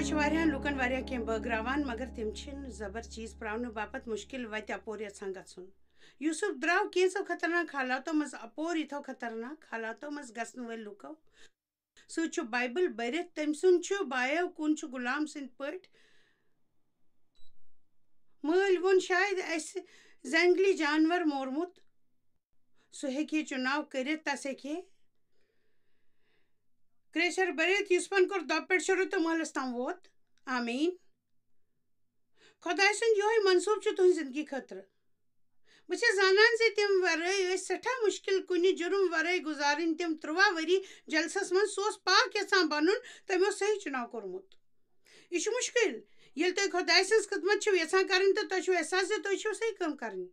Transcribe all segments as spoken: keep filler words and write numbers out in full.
چھِ واریاہَن لوٗکَن واریاہ کینٛہہ بٲگراوان، مگر تِم چھِنہٕ زبر چیٖز پرٛاونہٕ باپتھ مُشکِل وَتہِ اَپور یَژھان گژھُن۔ یوٗسُف درٛاو کینٛژھو خطرناک حالاتو منٛز اَپور، یِتھو خطرناک حالاتو منٛز گژھن وٲلۍ لوٗکو سۭتۍ چھُ بایبل بٔرِتھ۔ تٔمۍ سُنٛد چھُ بایو کُن چھُ غلام سٕنٛدۍ پٲٹھۍ۔ مٲلۍ ووٚن، شاید اَسہِ جنگلی جانور مورمُت۔ سُہ ہیٚکہِ یہِ چُناو کٔرِتھ، تَس ہیٚکہِ ہے کرٛیچر بٔرِتھ، یُس پَن کوٚر دۄبہٕ پٮ۪ٹھ شروٗع تہٕ مٲلِس تام ووت۔ آمیٖن۔ خۄداے سُنٛد یِہوٚے منصوٗبہٕ چھُ تُہٕنٛزِ زِندگی خٲطرٕ۔ بہٕ چھَس زانان زِ تَمہِ ورٲے ٲسۍ سٮ۪ٹھاہ مُشکِل کُنہِ جُرم ورٲے گُزارٕنۍ تِم تُرٛواہ ؤری جلسس منٛز۔ سُہ اوس پاک یَژھان بَنُن، تٔمۍ اوس صحیح چُناو کوٚرمُت۔ یہِ چھُ مُشکِل۔ ییٚلہِ تُہۍ خۄداے سٕنٛز خدمت چھِو یَژھان کَرٕنۍ تہٕ تۄہہِ چھُو احساس زِ تُہۍ چھِو صحیح کٲم کَرٕنۍ۔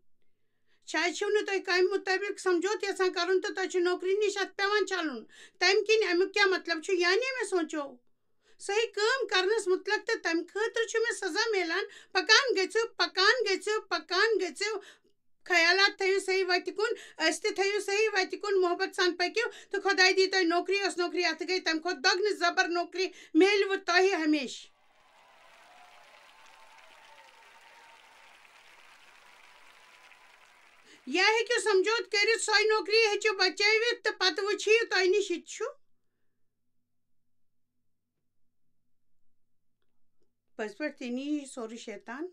شاید چھِو نہٕ تُہۍ کامہِ مُطٲبِق سمجھوتہٕ یَژھان کَرُن تہٕ تۄہہِ چھُ نوکری نِش اَتھ پٮ۪وان چھَلُن۔ تَمہِ کِنۍ اَمیُک کیٛاہ مطلب چھُ؟ یعنی مےٚ سونٛچو، صحیح کٲم کرنس مُتعلق تہٕ تَمہِ خٲطرٕ چھُ مےٚ سزا میلان۔ پکان گٔژھِو، پکان گٔژھِو، پکان گٔژھِو۔ خیالات تھٲیِو صحیح وتہِ کُن، أسۍ تہِ تھٲیِو صحیح وتہِ کُن، محبت سان پٔکِو تہٕ خۄداے دی تۄہہِ نوکری۔ یۄس نوکری اَتھٕ گٔے، تَمہِ کھۄتہٕ دۄگنہٕ زبر نوکری میلوٕ تۄہہِ ہمیشہٕ۔ یا ہیٚکِو سمجھوتہٕ کٔرِتھ، سۄے نوکری ہیٚکِو بچٲوِتھ تہٕ پتہٕ وٕچھِو تۄہہِ نِش یہِ تہِ چھُ۔ پٔزۍ پٲٹھۍ تہِ نی یہِ سورُے شیطان۔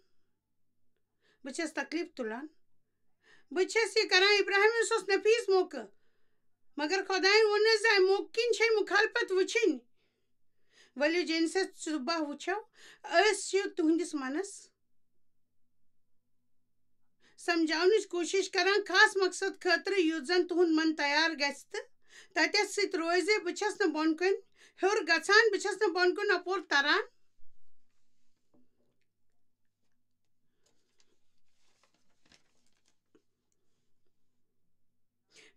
بہٕ چھَس تکلیٖف تُلان۔ بہٕ چھَس یہِ کران۔ ابراہیمس اوس نفیٖس موقعہٕ، مگر خۄدایَن ووٚننَس زِ اَمہِ موقعہٕ کِنۍ چھے مُخالفت وٕچھِنۍ۔ ؤلِو جینیسس ژُباہ وٕچھو، أسۍ چھِ تُہٕنٛدِس منَس سمجھاونٕچ کوٗشِش کران، خاص مقصد خٲطرٕ، یُتھ زن تُہُنٛد من تیار گژھِ تہٕ تتٮ۪تھ سۭتۍ روزِ۔ بہٕ چھَس نہٕ بۄن کُن ہیوٚر گژھان، بہٕ چھَس نہٕ بۄن کُن اپور تران۔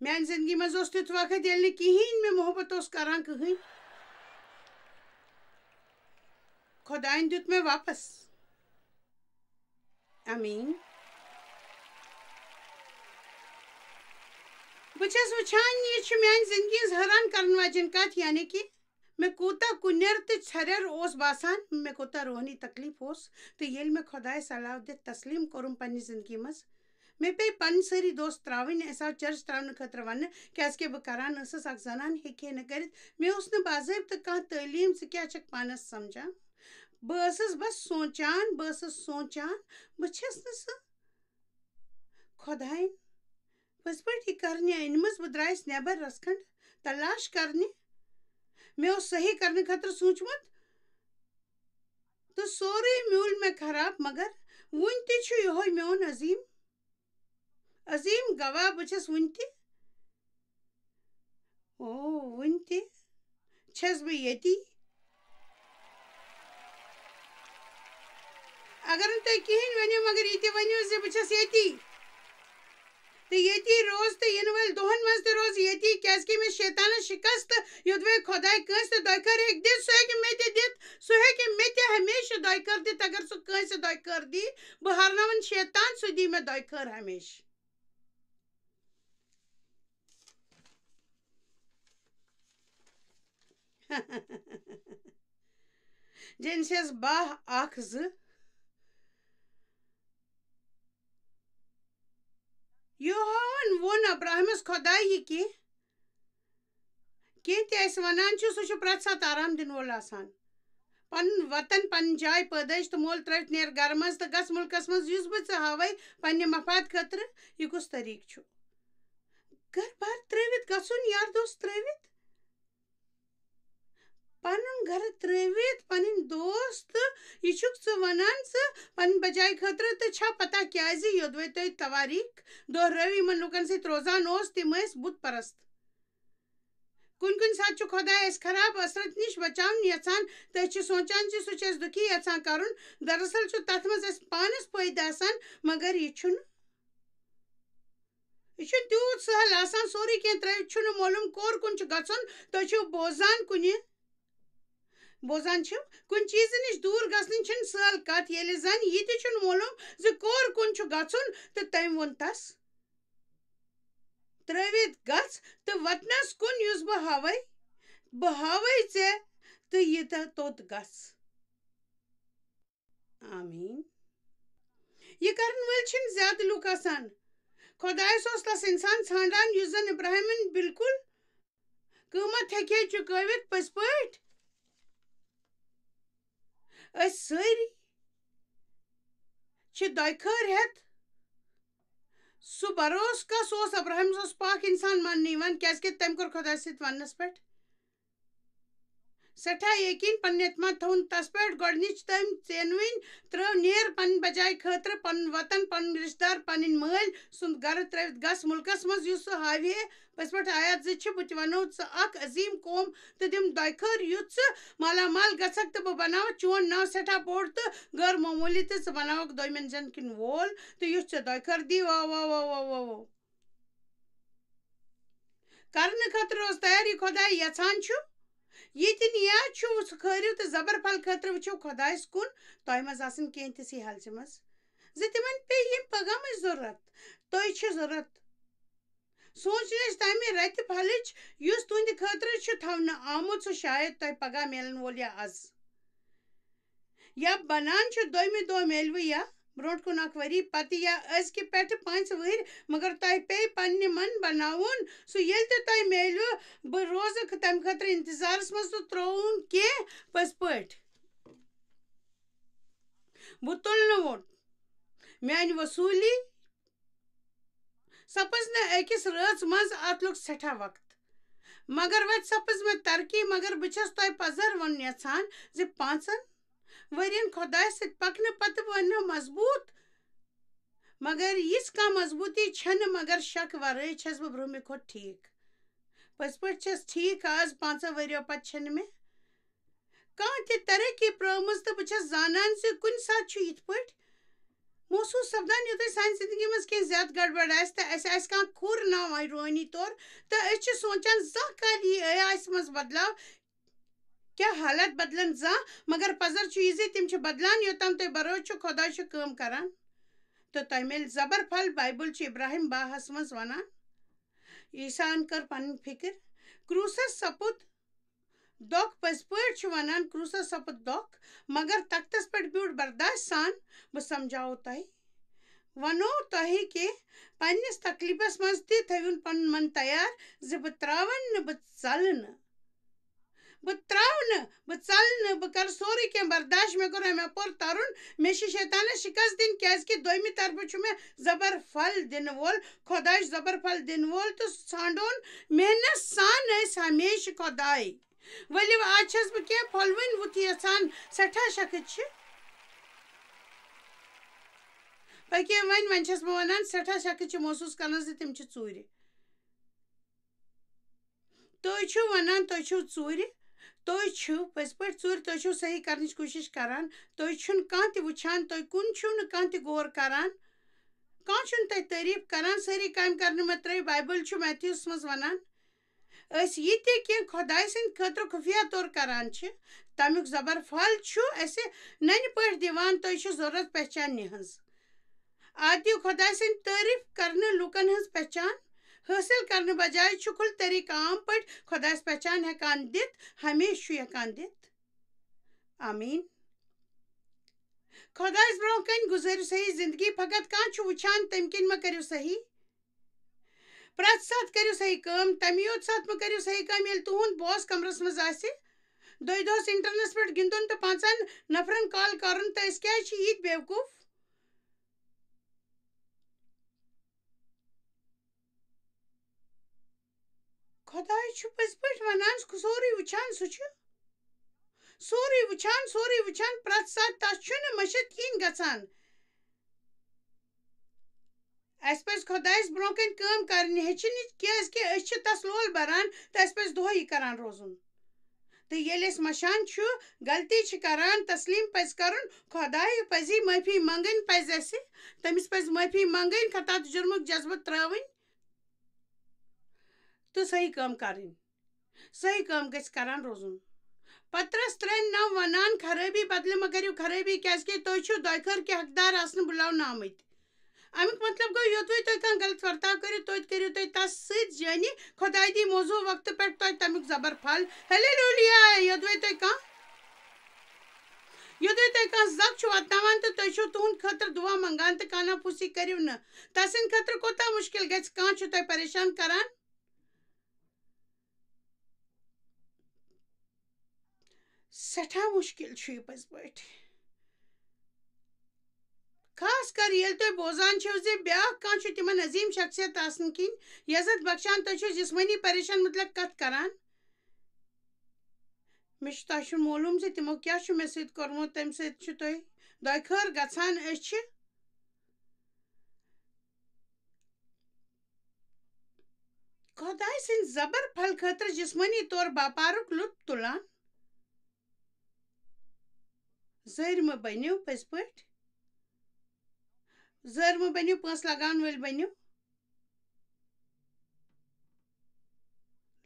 میانہِ زندگی منٛز اوس تیُتھ وقت، ییٚلہِ نہٕ کِہیٖنۍ مےٚ محبت اوس کران، کٕہٕنۍ۔ خۄدایَن دیُت مےٚ واپس۔ آمیٖن۔ بہٕ چھَس وٕچھان، یہِ چھِ میانہِ زندگی ہٕنٛز حٲران کرن واجٮ۪ن کتھ، یعنی کہِ مےٚ کوٗتاہ کُنٮ۪ر تہٕ ژھرٮ۪ر اوس باسان، مےٚ کوٗتاہ روحٲنی تکلیٖف اوس۔ تہٕ ییٚلہِ مےٚ خۄدایَس علاوٕ دِتھ تسلیٖم کوٚرُم پننہِ زندگی منٛز، مےٚ پیٚیہِ پنٕنۍ سٲری دوست ترٛاوٕنۍ۔ اَسہِ آو چرچ ترٛاونہٕ خٲطرٕ وننہٕ، کیٛازِکہِ بہٕ کران ٲسٕس، اکھ زنان ہیٚکہِ ہے نہٕ کٔرِتھ۔ مےٚ اوس نہٕ باضٲبطہٕ کانٛہہ تعلیٖم، ژٕ کیٛاہ چھَکھ پانَس سمجھان؟ بہٕ ٲسٕس بس سونٛچان، بہٕ ٲسٕس سونٛچان، بہٕ چھَس نہٕ سُہ خۄدایَن پٔزۍ پٲٹھۍ یہِ کرنہِ أنمٕژ۔ بہٕ درٛایَس نٮ۪بر رژھ کھنٛڈ تلاش کرنہِ۔ مےٚ اوس صحیح کرنہٕ خٲطرٕ سوٗنٛچمُت تہٕ سورُے میوٗل مےٚ خراب، مگر وُنہِ تہِ چھُ یِہوٚے میون عظیٖم، عظیٖم گواہ۔ بہٕ چھَس وُنہِ تہِ، او، وُنہِ تہِ چھَس بہٕ ییٚتی۔ اگر نہٕ تُہۍ کِہیٖنۍ ؤنِو، مگر یہِ تہِ ؤنِو زِ بہٕ چھَس ییٚتی۔ تہٕ ییٚتی روز تہٕ یِنہٕ وٲلۍ دۄہَن منٛز تہِ روز ییٚتی، کیٛازِکہِ مےٚ شیطانَس شِکست، یوٚدوَے خۄداے کٲنٛسہِ تہِ دۄکھٕ خٲر ہیٚکہِ دِتھ، سُہ ہیٚکہِ مےٚ تہِ دِتھ، سُہ ہیٚکہِ مےٚ تہِ ہمیشہِ دۄکھٕ خٲر دِتھ۔ اگر سُہ کٲنٛسہِ دۄکھٕ خٲر دی، بہٕ ہارناوَن شیطان، سُہ دی مےٚ دۄکھٕ خٲر ہمیشہِ۔ جینیسس باہ، اکھ، زٕ۔ یہوہن ووٚن ابراہمس، خۄداے یہِ کینٛہہ، کینٛہہ تہِ اَسہِ وَنان چھُ، سُہ چھُ پرٛٮ۪تھ ساتہٕ آرام دِنہٕ وول آسان۔ پَنُن وطن، پَنٕنۍ جاے پٲدٲیِش تہٕ مول ترٛٲوِتھ نیر گَرٕ منٛز تہٕ گژھ مُلکَس منٛز، یُس بہٕ ژےٚ ہاوَے پنٛنہِ مفاد خٲطرٕ۔ یہِ کُس طریٖقہٕ چھُ؟ گَرٕ بار ترٛٲوِتھ گژھُن، یار دوست ترٛٲوِتھ؟ پَنُن گَرٕ ترٛٲوِتھ، پَنٕنۍ دوست، یہِ چھُکھ ژٕ وَنان ژٕ پَنٕنۍ بَجاے خٲطرٕ؟ تہٕ چھا پَتہ کیٛازِ؟ یوٚدوَے تۄہہِ تواریٖخ دۄہ رٲوۍ یِمَن لوٗکَن سۭتۍ روزان اوس، تِم ٲسۍ بُت پَرست۔ کُنہِ کُنہِ ساتہٕ چھُ خۄداے اَسہِ خراب اثرت نِش بچاوُن یژھان، تہٕ أسۍ چھِ سونٛچان زِ سُہ چھُ اَسہِ دُکھی یژھان کرُن۔ دراصل چھُ تتھ منٛز اَسہِ پانس فٲیدٕ آسان، مگر یہِ چھُنہٕ، یہِ چھُنہٕ تیوٗت سہل آسان۔ سورُے کینٛہہ ترٲوِتھ چھُنہٕ معلوم کور کُن چھُ گژھُن۔ تُہۍ چھِو بوزان کُنہِ، بوزان چھِو، کُنہِ چیٖزٕ نِش دوٗر گژھنٕچ چھَنہٕ سہل کتھ، ییٚلہِ زن یہِ تہِ چھُنہٕ معلوم زِ کور کُن چھُ گژھُن۔ تہٕ تٔمۍ ووٚن تس، ترٲوِتھ گژھ تہٕ وطنس کُن، یُس بہٕ ہاوے، بہٕ ہاوے ژےٚ، تہٕ یہِ تہٕ توٚت گژھ۔ آمین۔ یہِ کرن وٲلۍ چھِنہٕ زیادٕ لُکھ آسان۔ خۄدایس اوس تس انسان ژھانڈان، یُس زن ابراہیمن بالکل قۭمتھ ہیٚکہِ ہے چُکٲوِتھ۔ پٔزۍ پٲٹھۍ، أسۍ سٲری چھِ دۄیہِ خٲرۍ ہٮ۪تھ سُہ بھروسہٕ، کس اوس ابراہیمس، اوس پاک انسان ماننہٕ یِوان، کیازِ کہِ تٔمۍ کوٚر خۄدایس سۭتۍ وننس پٮ۪ٹھ سٮ۪ٹھاہ یقین، پنُن اعتماد تھاوُن تس پٮ۪ٹھ۔ گۄڈٕنِچ تٔمۍ ژینوٕنۍ ترٲو نیر پنٕنۍ بجاے خٲطرٕ، پنُن وطن، پنُن رشتہٕ دار، پنٕنۍ مٲلۍ سُنٛد گرٕ ترٲوِتھ گژھ مُلکس منٛز، یُس سُہ ہاوِ ہے۔ پٔزۍ پٲٹھۍ آیت زٕ چھِ، بہٕ تہِ ونو ژٕ اکھ عظیم قوم تہٕ دِم دۄیہِ خٲر، یُتھ ژٕ مالا مال گژھکھ تہٕ بہٕ بناوتھ چون ناو سٮ۪ٹھاہ بوٚڑ تہٕ غٲر معموٗلی، تہٕ ژٕ بناوکھ دوٚیمٮ۪ن جنتہٕ کٮ۪ن وول تہٕ یُتھ ژےٚ دۄیہِ خٲر دی۔ واہ، واہ، واہ، واہ، واہ، واہ۔ کرنہٕ خٲطرٕ روز تیار، یہِ خۄداے یژھان چھُ۔ یہِ تہِ نِیاز چھُ، سُہ کھٲرِو تہٕ زبر پھل خٲطرٕ وٕچھِو خۄدایس کُن۔ تۄہہِ منٛز آسن کینٛہہ تِژھٕے حالژِ منٛز زِ تِمن پیٚیہِ ییٚمہِ پغامٕچ ضروٗرت۔ تۄہہِ چھِ ضروٗرت سونٛچنٕچ تَمہِ رَتہِ پھلٕچ، یُس تُہنٛدِ خٲطرٕ چھُ تھاونہٕ آمُت، سُہ شاید تۄہہِ پگاہ میلن وول یا از۔ یا بنان چھُ دوٚیمہِ دۄہ میلوٕ یا برونٛٹھ کُن اکھ ؤری پتہٕ یا أزکہِ پٮ۪ٹھٕ پانٛژِ وٕہٕرۍ، مگر تۄہہِ پیٚیہِ پننہِ من بناوُن سُہ، ییٚلہِ تہِ تۄہہِ میلوٕ۔ بہٕ روزٕ تَمہِ خٲطرٕ انتظارس منٛز تہٕ ترٛووُن کینٛہہ پٔزۍ پٲٹھۍ۔ بہٕ تُلنہٕ ووٚن میانہِ وصوٗلی سپٕز نہٕ أکِس رٲژ منٛز، اتھ لوٚگ سٮ۪ٹھاہ وقت۔ مگر وۄنۍ سپٕز مےٚ ترقی، مگر بہٕ چھَس تۄہہِ پزر وَنُن یژھان زِ پانٛژن ؤرین خۄدایس سۭتۍ پکنہٕ پتہٕ بنٲو مضبوٗط۔ مگر یِژھ کانٛہہ مضبوٗطی چھَنہٕ، مگر شک ورٲے چھَس بہٕ برٛونٛہمہِ کھۄتہٕ ٹھیٖک۔ پٔزۍ پٲٹھۍ چھَس ٹھیٖک آز، پانٛژو ؤرِیو پتہٕ چھَنہٕ مےٚ کانٛہہ تہِ ترقی پرٛٲومٕژ، تہٕ بہٕ چھَس زانان زِ کُنہِ ساتہٕ چھُ یِتھ پٲٹھۍ محسوٗس سپدان، یوٚتانۍ سانہِ زندگی منٛز کینٛہہ زیادٕ گڑبڑ آسہِ تہٕ اَسہِ آسہِ کانٛہہ کھُر ناو وۄنۍ روحٲنی طور، تہٕ أسۍ چھِ سونٛچان، زانٛہہ کالہِ یی اے آسہِ منٛز بدلاو، کیٛاہ حالات بدلن زانٛہہ؟ مگر پزر چھُ یہِ زِ تِم چھِ بدلان، یوٚتام تۄہہِ بھروسہٕ چھُ، خۄداے چھُ کٲم کران تہٕ تۄہہِ میلہِ زبر پھل۔ بایبل چھِ ابراہیم باہس منٛز ونان، عیسیٰ ہن کٔر پنٕنۍ فکر۔ کروسس سپُد دۄکھ، پٔزۍ پٲٹھۍ چھُ ونان، کروسس سپُد دۄکھ، مگر تختس پٮ۪ٹھ بیوٗٹھ برداشت سان۔ بہٕ سمجھاوو تۄہہِ، ونو تۄہہِ کہِ پننِس تکلیفس منٛز تہِ تھٲوِن پنُن من تیار زِ بہٕ تراون نہٕ، بہٕ ژلہٕ نہٕ۔ بہٕ ترٛاوٕ نہٕ، بہٕ ژَلہٕ نہٕ، بہٕ کَرٕ سورُے کینٛہہ برداش۔ مےٚ کوٚر اَمہِ اَپور تَرُن، مےٚ چھِ شیطانَس شِکَست دِنۍ، کیٛازِکہِ دوٚیمہِ طرفہٕ چھُ مےٚ زَبر پھل دِنہٕ وول۔ خۄداے چھُ زَبر پھل دِنہٕ وول تہٕ سُہ ژھانٛڈون محنت سان أسۍ ہمیشہِ خۄداے۔ ؤلِو، آز چھَس بہٕ کینٛہہ پھۄلوٕنۍ وُتھ یَژھان، سٮ۪ٹھاہ شخٕص چھِ۔ پٔکِو وۄنۍ، وۄنۍ چھَس بہٕ وَنان، سٮ۪ٹھاہ شخٕص چھِ محسوٗس کَران زِ تِم چھِ ژوٗرِ۔ تُہۍ چھِو وَنان، تُہۍ چھِو ژوٗرِ، تُہۍ چھِو پٔزۍ پٲٹھۍ ژوٗرِ، تُہۍ چھِو صحیح کَرنٕچ کوٗشِش کَران، تُہۍ چھِو نہٕ کانٛہہ تہِ وٕچھان، تُہۍ کُن چھِو نہٕ کانٛہہ تہِ غور کَران، کانٛہہ چھُنہٕ تۄہہِ تعریٖف کَران، سٲری کامہِ کَرنہٕ مےٚ ترٛٲوۍ۔ بایبل چھُ میتھیوس منٛز وَنان، أسۍ یہِ تہِ کینٛہہ خۄداے سٕنٛدِ خٲطرٕ خُفیہ طور کَران چھِ، تَمیُک زَبر پھل چھُ اَسہِ نَنہِ پٲٹھۍ دِوان، تۄہہِ چھِ ضروٗرت پہچاننہِ ہٕنٛز۔ آ، دِیِو خۄداے سٕنٛدِ تعریٖف کرنہٕ لوٗکن ہٕنٛز پہچان حٲصِل کرنہٕ بجایہِ چھُ کھُلہٕ طریٖقہٕ عام پٲٹھۍ خۄدایس پہچان ہٮ۪کان دِتھ، ہمیشہٕ چھُ ہٮ۪کان دِتھ۔ آمیٖن۔ خۄدایس برٛونٛہہ کنہِ گُزٲرِو صحیح زندگی، فقط کانٛہہ چھُ وٕچھان، تَمہِ کِنۍ مہ کٔرِو صحیح۔ پرٛٮ۪تھ ساتہٕ کٔرِو صحیح کٲم، تَمی یوت ساتہٕ مہ کٔرِو صحیح کٲم، ییٚلہِ تُہُنٛد باس کمرس منٛز آسہِ۔ دۄیہِ دۄہس انٹرنس پٮ۪ٹھ گِنٛدُن تہٕ پانٛژن نفرن کال کرُن، تہٕ أسۍ کیٛازِ چھِ ییٖتۍ بیوقوٗف؟ خۄداے چھُ پٔزۍ پٲٹھۍ وَنان، سورُے وٕچھان، سُہ چھُ سورُے وٕچھان، سورُے وٕچھان، پرٛٮ۪تھ ساتہٕ، تَس چھُنہٕ مٔشِتھ کِہیٖنۍ گژھان۔ اَسہِ پَزِ خۄدایَس برٛونٛہہ کَنہِ کٲم کَرٕنۍ ہیٚچھِنۍ، کیٛازِکہِ أسۍ چھِ تَس لول بَران تہٕ اَسہِ پَزِ دۄہَے یہِ کَران روزُن۔ تہٕ ییٚلہِ أسۍ مَشان چھُ، غلطی چھِ کَران، تسلیٖم پَزِ کَرُن، خۄدایہِ پَزِ معٲفی منٛگٕنۍ پَزِ اَسہِ، تٔمِس پَزِ معٲفی منٛگٕنۍ، خطا تہٕ جُرمُک جذبہٕ ترٛٲوٕنۍ۔ تہٕ صحیح کٲم کَرٕنۍ۔ صحیح کٲم گژھِ کَران روزُن۔ پطرس ترٛےٚ نَو وَنان، خرٲبی بدلہٕ مہ کٔرِو خرٲبی، کیٛازِکہِ تُہۍ چھِو دۄیہِ خٲر کہِ حقدار آسنہٕ بُلاونہٕ آمٕتۍ۔ اَمیُک مطلب گوٚو، یوٚدوَے تُہۍ کانٛہہ غلط ورتاو کٔرِو، توتہِ کٔرِو تُہۍ تَس سۭتۍ جٲنی۔ خۄداے دی موضوع وقتہٕ پٮ۪ٹھ تۄہہِ تَمیُک زبر پھل۔ ہلیلویا! یوٚدوَے تُہۍ کانٛہہ یوٚدُے تۄہہِ کانٛہہ زَگ چھُ واتناوان تہٕ تُہۍ چھِو تُہُنٛد خٲطرٕ دُعا منٛگان تہٕ کانہ پھوٗسی کٔرِو نہٕ۔ تَسٕنٛدِ خٲطرٕ کوٗتاہ مُشکِل گژھِ، کانٛہہ چھُ تۄہہِ پریشان کران؟ سٮ۪ٹھاہ مُشکِل چھُ یہِ پٔزۍ پٲٹھۍ۔ خاص کر ییٚلہِ تُہۍ بوزان چھِو زِ بیٛاکھ کانٛہہ چھُ تِمن عظیٖم شخصیت آسنہٕ کِنۍ یزتھ بخشان، تُہۍ چھِو جسمٲنی پریشان مُتعلق کتھ کران۔ مےٚ چھُ تۄہہِ چھُنہٕ معلوٗم زِ تِمو کیٛاہ چھُ مےٚ سۭتۍ کوٚرمُت، تَمہِ سۭتۍ چھُ تۄہہِ دۄیہِ خٲر گژھان۔ أسۍ چھِ خۄداے سٕنٛدِ زبر پھل خٲطرٕ جسمٲنی طور باپارُک لطف تُلان۔ زٲرۍ مہٕ بٔنِو پٔزۍ پٲٹھۍ۔ زٲرۍ مہٕ بٔنِو، پونٛسہٕ لگاون وٲلۍ بٔنِو۔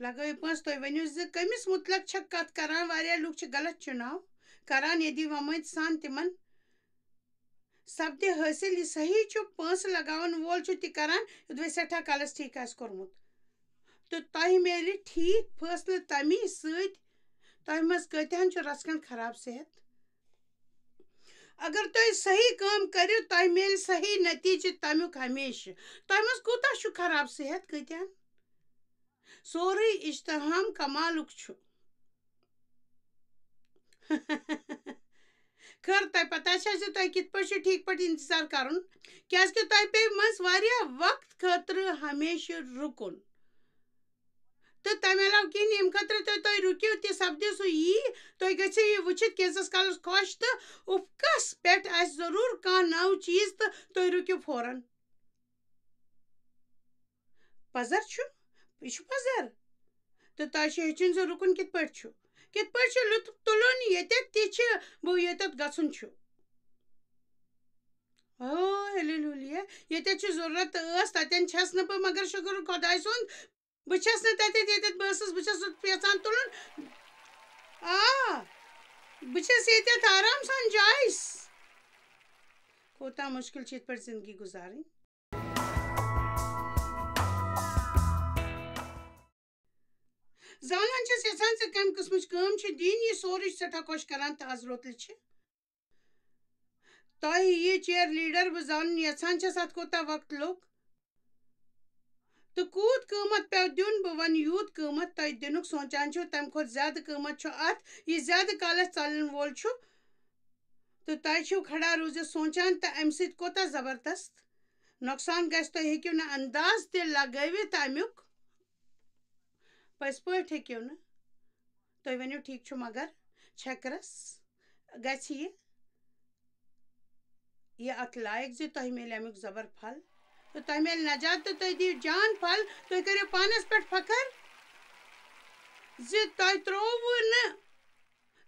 لگٲیِو پونٛسہٕ، تُہۍ ؤنِو زِ کٔمِس مُتعلق چھَکھ کَتھ کران۔ واریاہ لُکھ چھِ غلط چُناو کران، ییٚدی وۄمٲنۍ سان تِمن سپدِ حٲصِل۔ یہِ صحیح چھُ، پونٛسہٕ لگاون وول چھُ تہِ کران، یوٚدوَے سٮ۪ٹھاہ کالس ٹھیٖک آسہِ کوٚرمُت۔ تہٕ تۄہہِ میلہِ ٹھیٖک فٲصلہٕ تَمی سۭتۍ، تۄہہِ منٛز کۭتیٛاہن چھُ رژھ کھنٛڈ خراب صحت۔ اگر تُہۍ صحیح کٲم کٔرِو، تۄہہِ میلہِ صحیح نتیٖجہٕ تَمیُک ہمیشہٕ۔ تۄہہِ منٛز کوٗتاہ چھُ خراب صحت؟ کۭتیٛاہن؟ سورُے اجتہام کمالُک چھُ۔ خٲر، تۄہہِ پتہ چھا زِ تۄہہِ کِتھ پٲٹھۍ چھُ ٹھیٖک پٲٹھۍ انتظار کرُن؟ کیازِ کہِ تۄہہِ پیٚیہِ منٛز واریاہ وقت خٲطرٕ ہمیشہٕ رُکُن۔ تہٕ تَمہِ علاوٕ کِہیٖنۍ، ییٚمہِ خٲطرٕ تُہۍ، تُہۍ رُکِو تہِ سپدِ سُہ یی، تُہۍ گٔژھِو یہِ وٕچھِتھ کینٛژَس کالَس خۄش تہٕ اُفکَس پٮ۪ٹھ آسہِ ضروٗر کانٛہہ نٔو چیٖز تہٕ تُہۍ رُکِو فوراً۔ پَزر چھُ، یہِ چھُ پَزر۔ تہٕ تۄہہِ چھُ ہیٚچھُن زِ رُکُن کِتھ پٲٹھۍ چھُ، کِتھ پٲٹھۍ چھُ لُطف تُلُن ییٚتٮ۪تھ تہِ چھِ، بہٕ ییٚتٮ۪تھ گژھُن چھُ۔ او ہیلیلویا، ییٚتٮ۪تھ چھُ ضروٗرت ٲس، تَتٮ۪ن چھَس نہٕ بہٕ، مگر شُکُر خۄداے سُنٛد، بہٕ چھَس نہٕ تَتٮ۪تھ، ییٚتٮ۪تھ بہٕ ٲسٕس، بہٕ چھَس سُہ یَژھان تُلُن۔ آ، بہٕ چھَس ییٚتٮ۪تھ آرام سان جایہِ۔ کوٗتاہ مُشکِل چھِ یِتھ پٲٹھۍ زِندگی گُزارٕنۍ۔ زانان چھَس یَژھان ژےٚ کَمہِ قٕسمٕچ کٲم چھِ دِنۍ، یہِ سورُے چھُ سٮ۪ٹھاہ خۄش کَران تہٕ آز روتلہِ چھِ تۄہہِ یہِ چیر لیڈر بہٕ زانُن یژھان چھَس، اَتھ کوٗتاہ وقت لوٚگ تہٕ کوٗت قۭمتھ پیوٚو دیُن؟ بہٕ وَنہٕ یوٗت قۭمتھ تۄہہِ دِنُک سونٛچان چھِو، تَمہِ کھۄتہٕ زیادٕ قۭمتھ چھُ اَتھ، یہِ زیادٕ کالَس ژَلَن وول چھُ۔ تہٕ تۄہہِ چھِو کھڑا روٗزِتھ سونٛچان تہٕ اَمہِ سۭتۍ کوٗتاہ زبردست نۄقصان گژھِ، تُہۍ ہیٚکِو نہٕ انداز تہِ لگٲوِتھ اَمیُک۔ پٔزۍ پٲٹھۍ ہیٚکِو نہٕ۔ تُہۍ ؤنِو، ٹھیٖک چھُ، مگر چھٔکرَس گژھِ یہِ، یہِ اَتھ لایق زِ تۄہہِ میلہِ اَمیُک زبر پھل تہٕ تۄہہِ میلہِ نجات تہٕ تُہۍ دِیِو جان پھل۔ تُہۍ کٔرِو پانَس پٮ۪ٹھ فخر زِ تۄہہِ ترٛووُ نہٕ،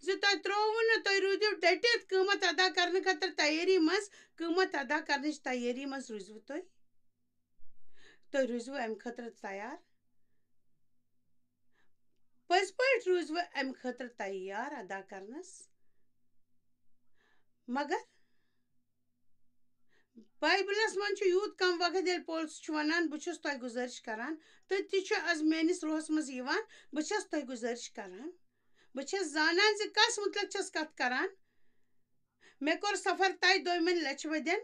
زِ تۄہہِ ترٛووُ نہٕ، تُہۍ روٗدِو ڈٔٹِتھ قۭمَتھ ادا کرنہٕ خٲطرٕ تیٲری منٛز، قۭمَتھ ادا کرنٕچ تیٲری منٛز روٗزِوٕ تُہۍ۔ تُہۍ روٗزِوٕ اَمہِ خٲطرٕ تیار۔ پٔزۍ پٲٹھۍ روٗزِوٕ اَمہِ خٲطرٕ تیار ادا کرنَس۔ مگر بایبلَس منٛز چھُ یوٗت کم وقت، ییٚلہِ پولس چھُ وَنان، بہٕ چھُس تۄہہِ گُزٲرِش کران، تہٕ تہِ چھُ از میٲنِس روحس منٛز یِوان، بہٕ چھَس تۄہہِ گُزٲرِش کران۔ بہٕ چھَس زانان زِ کس مُتعلق چھَس کتھ کران۔ مےٚ کوٚر سفر طے دۄیمٮ۪ن لچھِ ؤدٮ۪ن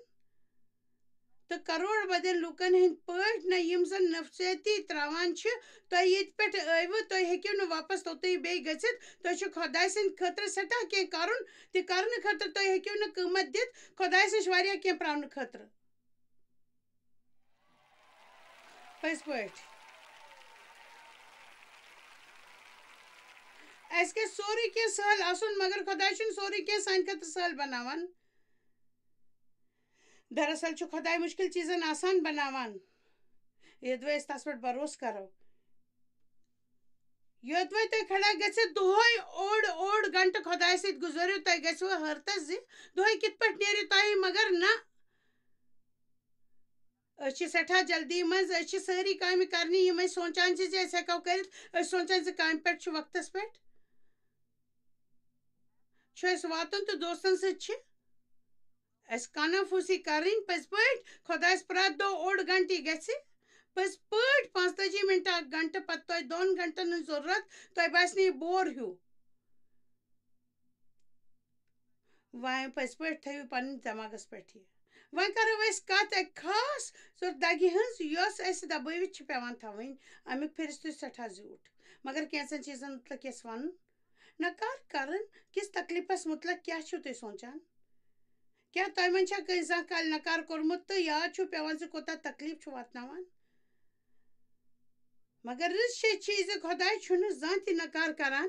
تہٕ کرور ؤدٮ۪ن لوٗکن ہٕنٛدۍ پٲٹھۍ نہ، یِم زن نفسیٲتی تراوان چھِ۔ تۄہہِ ییٚتہِ پٮ۪ٹھ ٲیوٕ، تُہۍ ہیٚکِو نہٕ واپس توٚتُے بیٚیہِ گٔژھِتھ۔ تۄہہِ چھُ خۄداے سٕنٛدِ خٲطرٕ سٮ۪ٹھاہ کینٛہہ کرُن، تہِ کرنہٕ خٲطرٕ تُہۍ ہیٚکِو نہٕ قۭمتھ دِتھ خۄدایس نِش واریاہ کینٛہہ پراونہٕ خٲطرٕ۔ پٔزۍ پٲٹھۍ۔ اَسہِ گژھِ سورُے کینٛہہ سہل آسُن، مگر خۄداے چھُنہٕ سورُے کینٛہہ سانہِ خٲطرٕ سہل بناوان۔ دراصل چھُ خۄداے مُشکِل چیٖزن آسان بناوان، یوٚدوَے أسۍ تَس پٮ۪ٹھ بروسہٕ کرو۔ یوٚدوَے تُہۍ کھڑا گٔژھِتھ دۄہَے اوٚڑ اوٚڑ گھنٹہٕ خۄدایَس سۭتۍ گُزٲرِو، تۄہہِ گژھِوٕ حٲرتَس زِ دۄہَے کِتھ پٲٹھۍ نیرِ تۄہہِ، مگر نہ۔ أسۍ چھِ سٮ۪ٹھاہ جلدی منٛز، أسۍ چھِ سٲری کامہِ کرنہِ، یِم أسۍ سونٛچان چھِ زِ أسۍ ہٮ۪کو کٔرِتھ، أسۍ سونٛچان زِ کامہِ پٮ۪ٹھ چھُ وقتَس پٮ۪ٹھ چھُ اَسہِ واتُن تہٕ دوستَن سۭتۍ چھِ اَسہِ کانہ پھوٗسی کرٕنۍ۔ پٔزۍ پٲٹھۍ خۄدایَس پرٛٮ۪تھ دۄہ اوٚڑ گھنٹہٕ یہِ گژھِ، پٔزۍ پٲٹھۍ پانٛژتٲجی مِنٹہٕ اکھ گھنٹہٕ، پتہٕ تۄہہِ دۄن گھنٹَن ہٕنٛز ضروٗرت، تۄہہِ باسہِ نہٕ یہِ بور ہیوٗ۔ وۄنۍ پٔزۍ پٲٹھۍ تھٲیِو پنٕنۍ دٮ۪ماغس پٮ۪ٹھ یہِ۔ وۄنۍ کرو أسۍ کتھ اکہِ خاص ژُر دگہِ ہٕنٛز، یۄس اسہِ دبٲوِتھ چھِ پٮ۪وان تھاوٕنۍ۔ امیُک فہرست چھُ سٮ۪ٹھاہ زیوٗٹھ، مگر کینٛژن چیٖزن مُتعلق یژھِ ونُن۔ نکار کرن کِس تکلیفس مُتعلق کیٛاہ چھِو تُہۍ سونٛچان؟ کیٛاہ تۄہہِ منٛز چھا کٲنٛسہِ زانٛہہ کالہِ نکار کوٚرمُت تہٕ یاد چھُو پٮ۪وان زِ کوٗتاہ تکلیف چھُ واتناوان؟ مگر رٕژ چھے چیٖز زِ خۄداے چھُنہٕ زانٛہہ تہِ نکار کران۔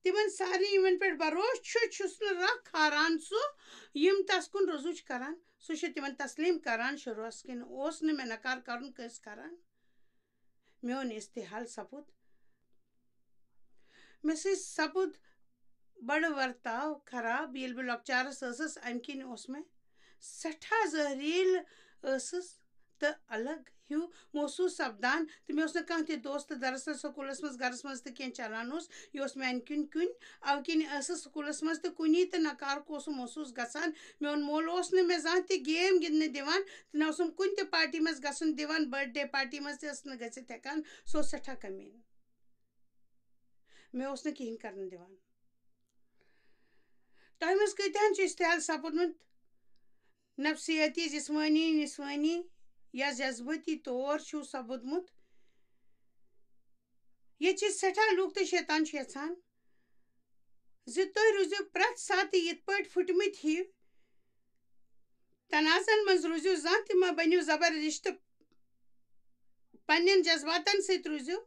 تِمن سارنٕے یِمن پٮ۪ٹھ بھروسہٕ چھُ، چھُس نہٕ رکھ کھاران سُہ، یِم تس کُن رجوع چھِ کران، سُہ چھُ تِمن تسلیم کران۔ شروعس کِنۍ اوس نہٕ مےٚ نکار کرُن کٲنٛسہِ کران۔ میون استحال سپُد، مےٚ سۭتۍ سپُد بڑٕ ورتاو خراب۔ ییٚلہِ بہٕ لۄکچارس ٲسٕس، امہِ کِنۍ اوس مےٚ سٮ۪ٹھاہ زہریٖلہٕ ٲسٕس تہٕ الگ ہیوٗ محسوٗس سپدان، تہٕ مےٚ اوس نہٕ کانٛہہ تہِ دوست۔ دراصل سکوٗلس منٛز، گرس منٛز تہٕ کینٛہہ چلان اوس، یہِ اوس میانہِ کِنۍ کُنۍ۔ اَوٕ کِنۍ ٲسٕس سکوٗلس منٛز تہٕ کُنی تہٕ نکار اوسُم محسوٗس گژھان۔ میون مول اوس نہٕ مےٚ زانٛہہ تہِ گیم گِنٛدنہٕ دِوان تہٕ نہ اوسُم کُنہِ تہِ پارٹی منٛز گژھُن دِوان، برتھ ڈے پارٹی منٛز تہِ ٲسٕس نہٕ گٔژھِتھ ہٮ۪کان۔ سُہ اوس سٮ۪ٹھاہ کٔمیٖن۔ مےٚ اوس نہٕ کِہیٖنۍ کرنہٕ دِوان۔ تۄہہِ منٛز کۭتیٛاہن چھُ استحال سپُدمُت؟ نفسیٲتی، جسمٲنی، نسوٲنی یا جذبٲتی طور چھُو سپُدمُت؟ ییٚتہِ چھِ سٮ۪ٹھاہ لوٗکھ تہٕ شیطان چھُ یَژھان زِ تُہۍ روٗزِو پرٛٮ۪تھ ساتہٕ یِتھ پٲٹھۍ پھُٹمٕتۍ ہِوۍ۔ تنازن منٛز روٗزِو، زانٛہہ تہِ مہ بٔنِو زبر رِشتہٕ۔ پننٮ۪ن جذباتن سۭتۍ روٗزِو۔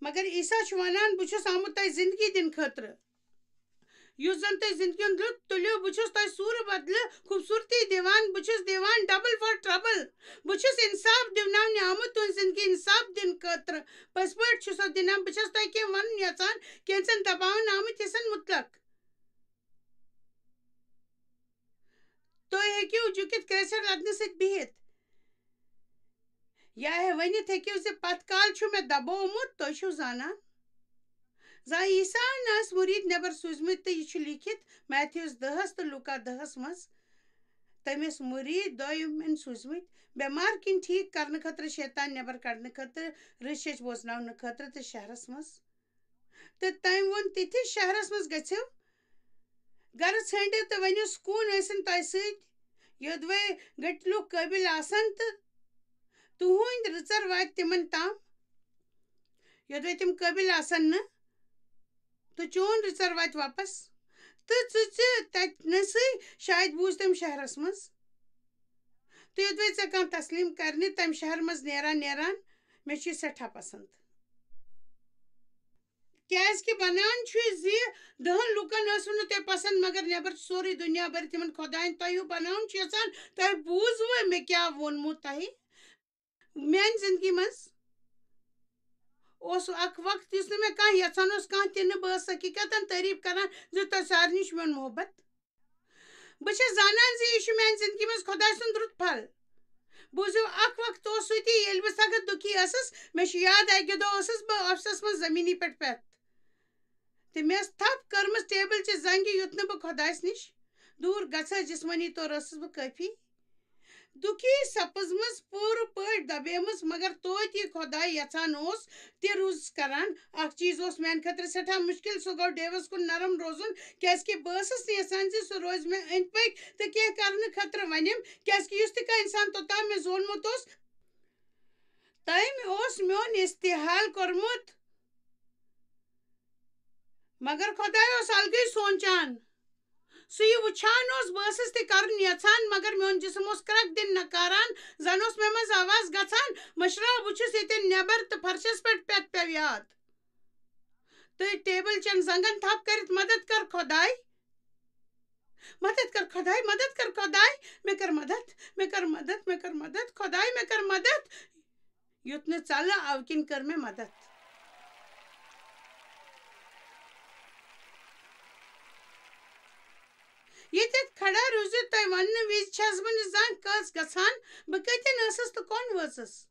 مگر عیسیٰ چھُ وَنان، "بہٕ چھُس آمُت تۄہہِ زِندگی دِنہٕ خٲطرٕ۔ یُس زَن تُہۍ زِندگی ہُنٛد لُطف تُلِو، بہٕ چھُس تۄہہِ سوٗرٕ بدلہٕ خوٗبصوٗرتی دِوان، بہٕ چھُس دِوان double for trouble۔ بہٕ چھُس اِنصاف دِوناونہِ آمُت، تُہٕنٛز زِندگی اِنصاف دِنہٕ خٲطرٕ۔ پٔزۍ پٲٹھۍ چھُسو دِنہٕ آمُت، بہٕ چھَس تۄہہِ کینٛہہ وَنُن یَژھان، کینٛژَن دَباوَن آمٕتۍ حِصَن مُتلق۔" تُہۍ ہیٚکِو جُکِتھ کرٛیچھر لدنہٕ سۭتۍ بِہِتھ۔ یا ہے ؤنِتھ ہیٚکِو زِ پتھ کال چھُ مےٚ دبومُت، تُہۍ چھِو زانان۔ زانٛہہ عیسیٰ ہن ٲسۍ مُریٖد نٮ۪بر سوٗزمٕتۍ تہٕ یہِ چھُ لیٖکھِتھ میتھیوس دَہَس تہٕ لوٗکا دَہَس منٛز۔ تٔمِس مُریٖد دۄیِمٮ۪ن سوٗزمٕتۍ بٮ۪مار کِنۍ ٹھیٖک کرنہٕ خٲطرٕ، شیطان نٮ۪بر کڑنہٕ خٲطرٕ، رٕژ شیٚچھ بوزناونہٕ خٲطرٕ تہٕ شہرس منٛز۔ تہٕ تٔمۍ ووٚن، "تِتھِس شہرس منٛز گٔژھِو، گرٕ ژھٲنٛڈِو تہٕ ؤنِو، 'سکوٗن ٲسِن تۄہہِ سۭتۍ، یوٚدوَے گٔٹۍ لوٗکھ قٲبِل آسن تہٕ تُہُنٛد رٕژر واتہِ تِمن تام، یوٚدوَے تِم قٲبِل آسن نہٕ، تہٕ چون رٕژر واتہِ واپس۔ تہٕ ژٕ ژٕ تَتہِ نَسٕے، شاید بوٗز تٔمۍ شہرس منٛز۔ تہٕ یوٚدوَے ژےٚ کانٛہہ تسلیٖم کرِ نہٕ تَمہِ شہرٕ منٛز نیران نیران، مےٚ چھُ یہِ سٮ۪ٹھاہ پسنٛد۔'" کیازِ کہِ بنان چھُ زِ دَہَن لُکن ٲسوٕ نہٕ تۄہہِ پسند، مگر نٮ۪بر چھُ سورُے دُنیا بٔرِتھ یِمن خۄداین۔ تۄہہِ ہیوٗ بناوُن چھُ یژھان، تۄہہِ بوٗزوٕ مےٚ کیٛاہ ووٚنمُت تۄہہِ؟ میانہِ زندگی منٛز اوس اکھ وقت یُس نہٕ مےٚ کانٛہہ یژھان اوس، کانٛہہ تہِ نہٕ۔ بہٕ ٲسٕس حقیقتن تعریف کران زِ تۄہہِ سارنٕے چھُ میون محبت۔ بہٕ چھَس زانان زِ یہِ چھُ میانہِ زندگی منٛز خۄداے سُنٛد رُت پھل۔ بوٗزِو، اکھ وقت اوس سُہ تہِ، ییٚلہِ بہٕ سخت دُکھی ٲسٕس۔ مےٚ چھُ یاد، اَکہِ دۄہ ٲسٕس بہٕ آفسَس منٛز زٔمیٖنی پٮ۪ٹھ پٮ۪تھ۔ تہٕ مےٚ ٲس تھپھ کٔرمٕژ ٹیبلچہِ زنٛگہِ، یُتھ نہٕ بہٕ خۄدایَس نِش دوٗر گژھٕ۔ جسمٲنی طور ٲسٕس بہٕ کٲفی دُکھی سپٕزمٕژ، پوٗرٕ پٲٹھۍ دبیمٕژ، مگر توتہِ یہِ خۄداے یژھان اوس، تہِ روٗزٕس کران۔ اکھ چیٖز اوس میانہِ خٲطرٕ سٮ۪ٹھاہ مُشکِل، سُہ گوٚو ڈیوس کُن نرم روزُن، کیازِ کہِ بہٕ ٲسٕس نہٕ یژھان زِ سُہ روزِ مےٚ أنٛدۍ پٔکۍ تہٕ کینٛہہ کرنہٕ خٲطرٕ ونٮ۪م، کیازِ کہِ یُس تہِ کانٛہہ انسان توٚتام مےٚ زونمُت اوس، تٔمۍ اوس میون استحال کوٚرمُت۔ مگر خۄداے اوس الگٕے سونٛچان۔ سُہ یہِ وٕچھان اوس، بہٕ ٲسٕس تہِ کرُن یژھان، مگر میون جسم اوس کرٛٮ۪کھ دِنۍ نکاران۔ زن اوس مےٚ منٛز آواز گژھان، "مشرا، بہٕ چھُس ییٚتٮ۪ن نٮ۪بر تہٕ فرشس پٮ۪ٹھ پٮ۪تھ پٮ۪و یاد۔ تہٕ ٹیبل چٮ۪ن زنٛگن تھپھ کٔرِتھ، مدد کر خۄداے، مدد کر خۄداے، مدد کر خۄداے، مےٚ کر مدد، مےٚ کر مدد، مےٚ کر مدد، خۄداے، مےٚ کر مدد۔" یُتھ نہٕ ژلہٕ، اَوٕ کِنۍ کٔر مےٚ مدد۔ ییٚتٮ۪تھ کھڑا روٗزِو، تۄہہِ وننہٕ وِزِ چھَس بہٕ نہٕ زانٛہہ کٲژ گژھان، بہٕ کَتٮ۪ن ٲسٕس تہٕ کۄن وٲژٕس۔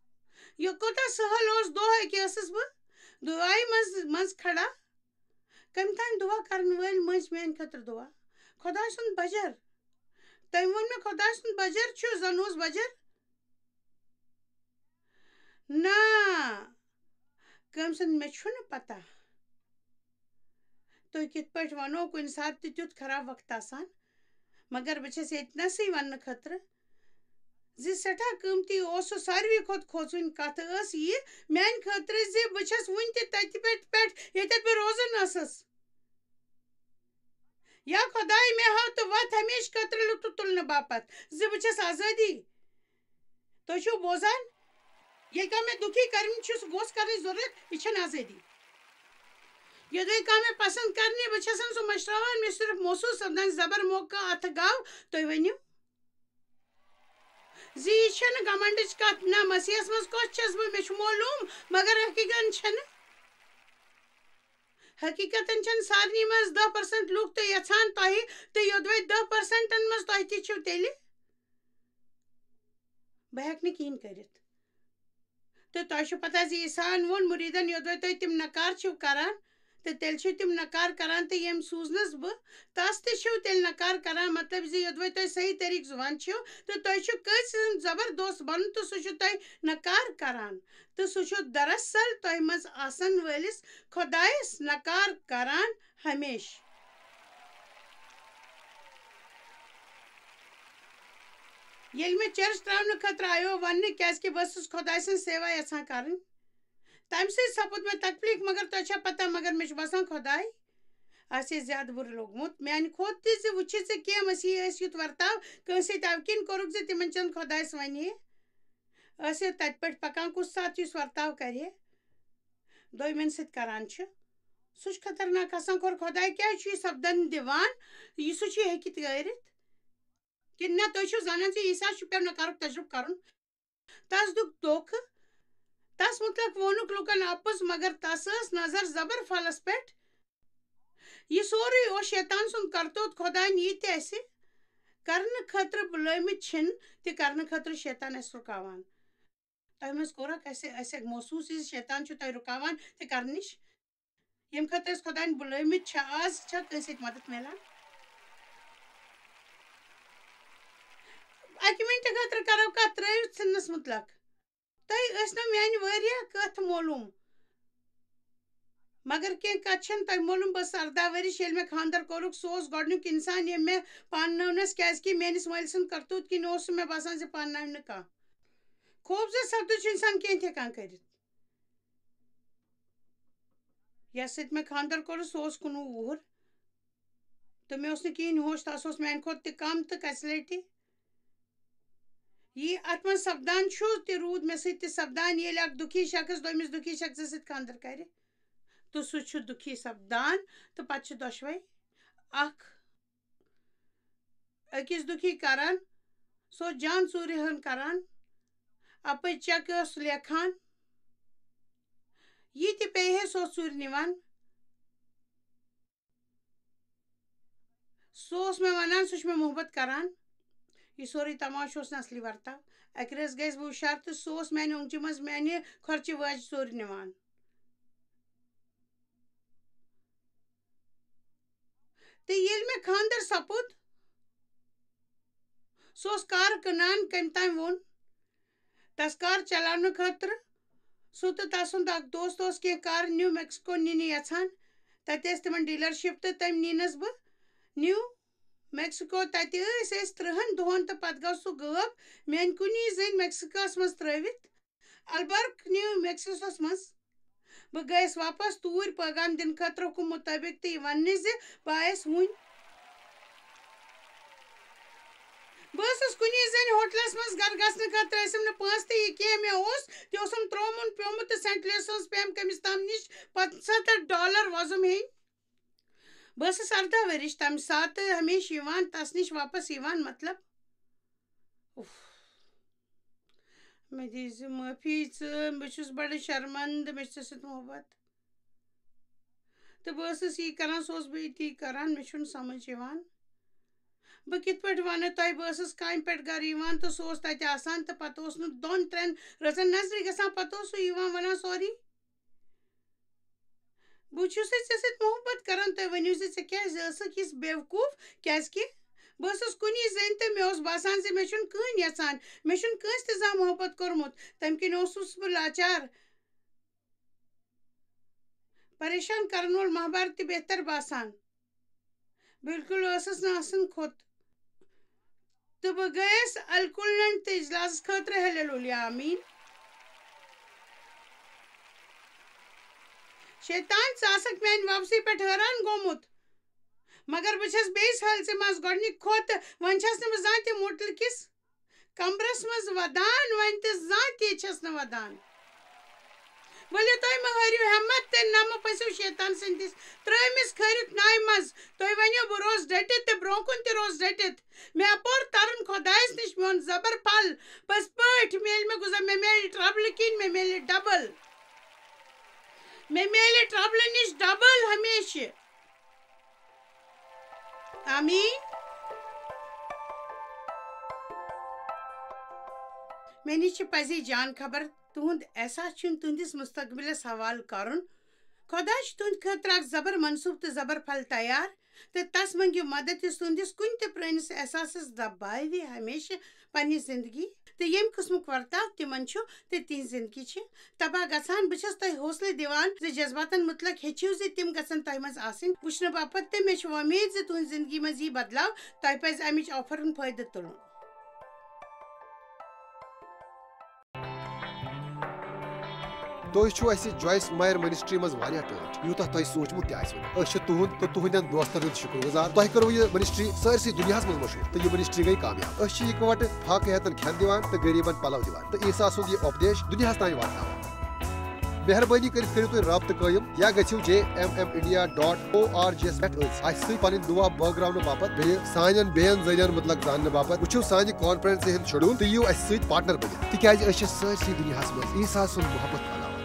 یہِ کوٗتاہ سہل اوس دۄہ، أکیٛاہ ٲسٕس بہٕ دُعایہِ منٛز، منٛز کھڑا۔ کٔمۍ تام دُعا کرن وٲلۍ مٔنٛزۍ میٛانہِ خٲطرٕ دُعا۔ خۄداے سُنٛد بجر۔ تٔمۍ ووٚن مےٚ، "خۄداے سُنٛد بجر چھُ، زن اوس بجر۔" نا، کٔمۍ سُنٛد مےٚ چھُنہٕ پتہ۔ تُہۍ کِتھ پٲٹھۍ وَنو، کُنہِ ساتہٕ تہِ تیُتھ خراب وقت آسان، مگر بہٕ چھَس ییٚتہِ نَسٕے وَننہٕ خٲطرٕ زِ سٮ۪ٹھاہ قۭمتی اوس سُہ۔ ساروی کھۄتہٕ کھوژوٕنۍ کَتھ ٲس یہِ میٛانہِ خٲطرٕ زِ بہٕ چھَس وُنہِ تہِ تَتہِ پٮ۪ٹھ، پٮ۪ٹھ ییٚتٮ۪تھ بہٕ روزان ٲسٕس۔ یا خۄداے، مےٚ ہاو تہٕ وَتھ ہمیشہٕ خٲطرٕ لُطف تُلنہٕ باپتھ زِ بہٕ چھَس آزٲدی۔ تُہۍ چھِو بوزان؟ ییٚلہِ کانٛہہ مےٚ دُکھی کَرٕنۍ چھُ، سُہ گوٚژھ کَرٕنۍ ضروٗرت، یہِ چھَنہٕ آزٲدی۔ یوٚدوَے کانٛہہ مےٚ پَسنٛد کَرنہِ، بہٕ چھَسَن سُہ مٔشراوان، مےٚ چھُ صرف محسوٗس سَپدان زبر موقع اَتھٕ گاو، تُہۍ ؤنِو زِ یہِ چھَنہٕ گھمنڈٕچ کَتھ، نہ مسیحَس منٛز کۄس چھَس بہٕ، مےٚ چھُ معلوٗم، مگر حقیٖقتَن چھَنہٕ۔ حقیٖقتَن چھَنہٕ سارنٕے منٛز دَہ percent لُکھ تہِ یَژھان تۄہہِ، تہٕ یوٚدوَے دَہ percentَن منٛز تۄہہِ تہِ چھِو تیٚلہِ، بہٕ ہٮ۪کہٕ نہٕ کِہیٖنۍ کٔرِتھ۔ تہٕ تۄہہِ چھُ پَتہ زِ عیسیٰ ہَن ووٚن مُریٖدَن، یوٚدوَے تُہۍ تِم نکار چھِو کَران، تہٕ تیٚلہِ چھِو تِم نکار کَران، تہٕ ییٚمۍ سوٗزنَس بہٕ، تَس تہِ چھِو تیٚلہِ نکار کَران۔ مطلب زِ یوٚدوَے تُہۍ صحیح طریٖقہٕ زُوان چھِو، تہٕ تُہۍ چھِو کٲنٛسہِ ہُنٛد زبر دوست بَنُن، تہٕ سُہ چھُ تۄہہِ نکار کَران، تہٕ سُہ چھُ دراصل تۄہہِ منٛز آسَن وٲلِس خۄدایَس نکار کَران ہمیشہٕ۔ ییٚلہِ مےٚ چرچ ترٛاونہٕ خٲطرٕ آیو وننہٕ، کیازِ کہِ بہٕ ٲسٕس خۄداے سٕنٛز سیوا یژھان کرٕنۍ، تمہِ سۭتۍ سپُد مےٚ تکلیف۔ مگر تۄہہِ چھا پتہ، مگر مےٚ چھُ باسان خۄداے آسہِ ہے زیادٕ بُرٕ لوٚگمُت میانہِ کھۄتہٕ تہِ، زِ وٕچھِتھ زِ کینٛہہ مسیحی ٲسۍ یُتھ ورتاو کٲنٛسہِ سۭتۍ اوٕ کِنۍ کوٚرُکھ زِ تِمن چند خۄدایس ونہِ ہے۔ ٲسۍ ہے تتہِ پٮ۪ٹھ پکان، کُس ساتہٕ یُس ورتاو کرِ ہے، دوٚیمٮ۪ن سۭتۍ کران چھِ، سُہ چھُ خطرناک آسان۔ خۄر خۄداے کیازِ چھُ یہِ سپدن دِوان؟ یہِ سُہ چھُ یہِ ہیٚکہِ تٲرِتھ۔ کِنہٕ نہ، تُہۍ چھِو زانان زِ عیسیٰ چھُ پیوٚو نہٕ کرُکھ تجربہٕ کرُن۔ تس دیُت دھوکہٕ۔ تس مُتعلق ووٚنُکھ لوٗکن اپُز، مگر تس ٲس نظر زبر پھلس پٮ۪ٹھ۔ یہِ سورُے اوس شیطان سُنٛد کرتوت۔ خۄداین یہِ تہِ اَسہِ کرنہٕ خٲطرٕ بُلٲومٕتۍ چھِنہٕ تہِ کرنہٕ خٲطرٕ شیطان اَسہِ رُکاوان۔ تۄہہِ منٛز کوٚرکھ اَسہِ، اَسہِ محسوٗس یہِ زِ شیطان چھُ تۄہہِ رُکاوان تہِ کرنہٕ نِش؟ ییٚمہِ خٲطرٕ أسۍ خۄدایَن بُلٲومٕتۍ چھِ، آز چھا کٲنٛسہِ سۭتۍ مدد میلان؟ اَکہِ مِنٹہِ خٲطرٕ کَرو کَتھ ترٛٲوِتھ ژھٕننَس مُتلق۔ تۄہہِ ٲسۍ نہٕ میٛانہِ واریاہ کَتھ معلوٗم، مگر کینٛہہ کَتھ چھَنہٕ تۄہہِ معلوٗم۔ بہٕ ٲسٕس اَرداہ ؤرِش، ییٚلہِ مےٚ خانٛدر کوٚرُکھ۔ سُہ اوس گۄڈٕنیُک اِنسان، ییٚمۍ مےٚ پاننٲو نہٕ، کیٛازِکہِ میٛٲنِس مٲلۍ سٕنٛدِ کرتوٗت کِنۍ اوس سُہ مےٚ باسان زِ پانناوِ نہٕ کانٛہہ۔ خوٗبصوٗرت سپدُن چھُ اِنسان کینٛہہ تہِ ہٮ۪کان کٔرِتھ۔ یَس سۭتۍ مےٚ خانٛدر کوٚرُس، سُہ اوس کُنوُہ وُہُر۔ تہٕ مےٚ اوس نہٕ کِہیٖنۍ ہوش، تَس اوس میٛانہِ کھۄتہٕ تہِ کَم تہٕ کَژِ لَٹہِ۔ یی اَتھ منٛز سَپدان چھُ، تہِ روٗد مےٚ سۭتۍ تہِ سَپدان۔ ییٚلہِ اَکھ دُکھی شخص دوٚیمِس دُکھی شخصَس سۭتۍ خانٛدر کَرِ، تہٕ سُہ چھُ دُکھی سَپدان، تہٕ پَتہٕ چھِ دۄشوَے اَکھ أکِس دُکھی کران، سُہ اوس جان ژوٗرِ ہن کران، اَپٲرۍ چیک ٲس لیکھان، یہِ تہِ پیٚیہِ ہے، سُہ اوس ژوٗرِ نِوان۔ سُہ اوس مےٚ وَنان، سُہ چھُ مےٚ محبت کران۔ یہِ سورُے تماشہٕ اوس نہٕ اَصلی ورتاو۔ اَکہِ رٲژ گٔیَس بہٕ ہُشار تہٕ سُہ اوس میٛانہِ اوٚنٛگجہِ منٛز میٛانہِ کھۄرچہِ وٲج ژوٗرِ نِوان۔ تہٕ ییٚلہِ مےٚ خانٛدر سپُد، سُہ اوس کار کٕنان، کٔمۍ تام ووٚن۔ تَس کار چلاونہٕ خٲطرٕ، سُہ تہٕ تَسُنٛد اَکھ دوست اوس کینٛہہ کار نیو میکسیکو نِنہِ یَژھان۔ تَتہِ ٲسۍ تِمَن ڈیٖلرشِپ تہٕ تٔمۍ نِنَس بہٕ نیو میکسیکو۔ تَتہِ ٲسۍ أسۍ ترٛہَن دۄہَن تہٕ پَتہٕ گوٚو سُہ غٲب۔ میٛانہِ کُنی زٔنۍ میکسیکوَس منٛز ترٛٲوِتھ۔ البرک نیو میکسیکوَس منٛز۔ بہٕ گٔیَس واپس توٗرۍ پٲغام دِنہٕ خٲطرٕ حُکم مُطٲبِق تہٕ یہِ وننہِ زِ بہٕ آیَس وُنۍ۔ بہٕ ٲسٕس کُنی زٔنۍ ہوٹلَس منٛز۔ گرٕ گژھنہٕ خٲطرٕ ٲسِم نہٕ پونٛسہٕ تہِ، یہِ کینٛہہ مےٚ اوس تہِ اوسُم ترٛوومُت پیومُت تہٕ سینٹ لوئسَس پیم کٔمِس تام نِش پانٛژھ ہَتھ ڈالر وۄزُم ہیٚنۍ۔ بہٕ ٲسٕس اَرداہ ؤرِش، تَمہِ ساتہٕ ہمیشہٕ یِوان، تَس نِش واپس یِوان، مطلب، اُف۔ مےٚ دیٖزِ معٲفی ژٕ، بہٕ چھُس بَڑٕ شرمندٕ، مےٚ چھُ ژےٚ سۭتۍ محبت۔ تہٕ بہٕ ٲسٕس یی کران، سُہ اوس بیٚیہِ تی کران، مےٚ چھُنہٕ سمجھ یِوان۔ بہٕ کِتھ پٲٹھۍ وَنہٕ تۄہہِ، بہٕ ٲسٕس کامہِ پٮ۪ٹھ گرٕ یِوان تہٕ سُہ اوس تَتہِ آسان تہٕ پَتہٕ اوس نہٕ دۄن ترٛٮ۪ن رٲژَن نظرِ گژھان، پَتہٕ اوس سُہ یِوان وَنان، "سوری۔" بہٕ چھُسَے ژےٚ سۭتۍ محبت کران، تُہۍ ؤنِو زِ ژےٚ کیٛازِ ٲسٕکھ یِژھ بیوقوٗف؟ کیٛازِکہِ بہٕ ٲسٕس کُنی زٔنۍ تہٕ مےٚ اوس باسان زِ مےٚ چھُنہٕ کٕہٕنۍ یَژھان، مےٚ چھُنہٕ کٲنٛسہِ تہِ زانٛہہ محبت کوٚرمُت، تَمہِ کِنۍ اوسُس بہٕ لاچار۔ پریشان کرن وول مہبار تہِ بہتر باسان۔ بالکل ٲسٕس نہٕ آسان کھوٚت۔ تہٕ بہٕ گٔیَس الکُلنن تہٕ اجلاسس خٲطرٕ ہیلیلویا آمیٖن۔ شیطان، ژٕ آسکھ میانہِ واپسی پٮ۪ٹھ حٲران گوٚمُت، مگر بہٕ چھَس بیٚیِس حٲلژِ منٛز گۄڈٕنِکۍ کھۄتہٕ۔ وۄنۍ چھَس نہٕ بہٕ زانٛہہ تہِ موٹل کِس کمرس منٛز ودان، وۄنۍ تہِ زانٛہہ تہِ چھَس نہٕ ودان۔ ؤلِو تُہۍ مہٕ ہٲرِو ہٮ۪مت تہٕ نہ مہٕ پھٔسِو شیطان سٕنٛدِس ترٛٲمِس کھٲرِتھ نایہِ منٛز۔ تُہۍ ؤنِو، بہٕ روزٕ ڈٔٹِتھ تہٕ برٛونٛہہ کُن تہِ روزٕ ڈٔٹِتھ۔ مےٚ پوٚر ترُن خۄدایس نِش میون زبر پھل۔ پٔزۍ پٲٹھۍ میلہِ مےٚ گُزر، مےٚ میلہِ ٹربلہٕ کِنۍ، مےٚ میلہِ ڈبل۔ مےٚ میلہِ ٹربلہٕ نِش ڈبل ہمیشہٕ۔ آمیٖن۔ مےٚ نِش چھِ پزی جان خبر، تُہُنٛد احساس چھُنہٕ تُہنٛدِس مستقبلس حوالہٕ کرُن۔ خۄدا چھُ تُہنٛدِ خٲطرٕ اکھ زبر منصوٗبہٕ تہٕ زبر پھل تیار، تہٕ تس منٛگِو مدد، یُس تُہنٛدِس کُنہِ تہِ پرٲنِس احساسس دباوِ ہمیشہٕ پننہِ زندگی۔ تہٕ ییٚمہِ قٕسمُک ورتاو تِمن چھُ، تہٕ تِہنٛز زندگی چھِ تباہ گژھان۔ بہٕ چھَس تۄہہِ حوصلہٕ دِوان زِ جذباتن مُتعلق ہیٚچھِو زِ تِم گژھن تۄہہِ منٛز آسٕنۍ وٕچھنہٕ باپتھ، تہٕ مےٚ چھِ وۄمید زِ تُہنٛزِ زندگی منٛز یی بدلاو۔ تۄہہِ پزِ امِچ آفرن فٲیدٕ تُلُن۔ تُہۍ چھِو اَسہِ جویس مایر منسٹری منٛز واریاہ ٹٲٹھۍ، یوٗتاہ تۄہہِ سوٗنٛچمُت تہِ آسِوٕ نہٕ۔ أسۍ چھِ تُہُنٛد تہٕ تُہنٛدٮ۪ن دوستن ہُنٛد شُکر گُزار۔ تۄہہِ کٔروٕ یہِ منسٹری سٲرسٕے دُنیاہس منٛز مشہوٗر، تہٕ یہِ منسٹری گٔے کامیاب۔ أسۍ چھِ یِکوَٹہٕ فاقہٕ ہیتن کھٮ۪ن دِوان تہٕ غریٖبن پلو دِوان، تہٕ عیسیٰ سُنٛد یہِ اُپدیش دُنیاہس تام واتناوان۔ مہربٲنی کٔرِتھ کٔرِو تُہۍ رابطہٕ قٲیِم یا گٔژھِو J M M India dot org یَس پٮ۪ٹھ أسۍ اَسہِ سۭتۍ پنٕنۍ دُعا بٲگراونہٕ باپتھ، بیٚیہِ سانٮ۪ن بیٚین ذٔریعن مُتعلق زاننہٕ باپتھ۔ وٕچھِو سانہِ کانفرنسہِ ہُنٛد شیڈول تہٕ یِیِو اَسہِ سۭتۍ پارٹنر بٔنِتھ، تِکیازِ أسۍ چھِ سٲرسٕے دُنیاہس منٛز عیسیٰ سُنٛد محبت پھٔہلاوان۔